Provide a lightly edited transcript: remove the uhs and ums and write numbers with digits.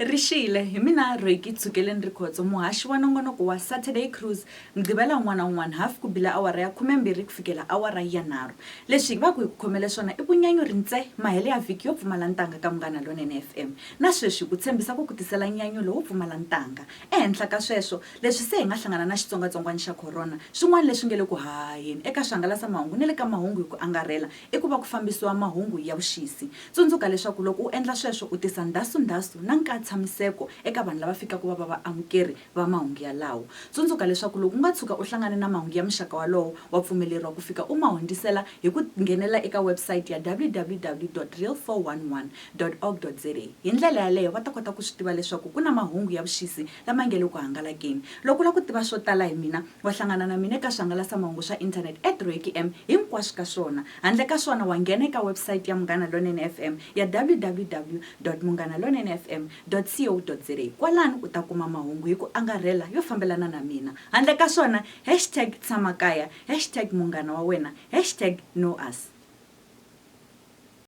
Ri xile, hi mina Royki Tshukeleni Rikhotso, muhaxi wa nongonoko wa Saturday Cruise, Mugqivela wun'wana na wun'wana hafu ku bile awara ya khumembirhi ku fikela awara ya nharhu. Leswi hi va ku hi ku khomele swona i vunyanyuri ntse, mahele ya vhiki yo pfumala ntanga ka Munghana Lonene FM. Na sweswi hi ku tshembisa ku ku tisela nyanyulo wo pfumala ntanga. Ehenhla ka sweswo, leswi se hi nga hlangana na xitsongwatsongwana xa corona, swin'wana leswi nge le ku hahaheni eka swihangalasamahungu ni le ka mahungu hi ku angarhela i ku va ku fambisiwa mahungu ya vuxisi. Tsundzuka leswaku loko u endla sweswo u tisa ndhasundhasu na nkatshamiseko eka vanhu lava fikaka va va vaamukeri va mahungu yalawo. Tsundzuka leswaku loko u nga tshuka u hlangane na mahungu ya muxaka walowo, wa pfumeleriwa ku fika u ma hundzisela hi ku nghenelela eka website ya www dot real 411 dot org dot za. Hi ndlela yaleyo va ta kota ku swi tiva leswaku ku na mahungu ya vuxisi lama nge le ku hangalakeni. Loko u lava ku tiva swo tala hi mina, wa hlangana na mina eka swihangalasamahungu swa internet at roykiem hinkwaswo ka swona. Handle ka swona wa nghena eka website ya Munghana Lonene FM ya www dot munghanalonenefm dot co dot za. Kwalano u ta kuma mahungu hi ku angarhela yo fambelana na mina. Handle ka swona, hashtag tshama kaya, hashtag munghana wa wena, hashtag know us.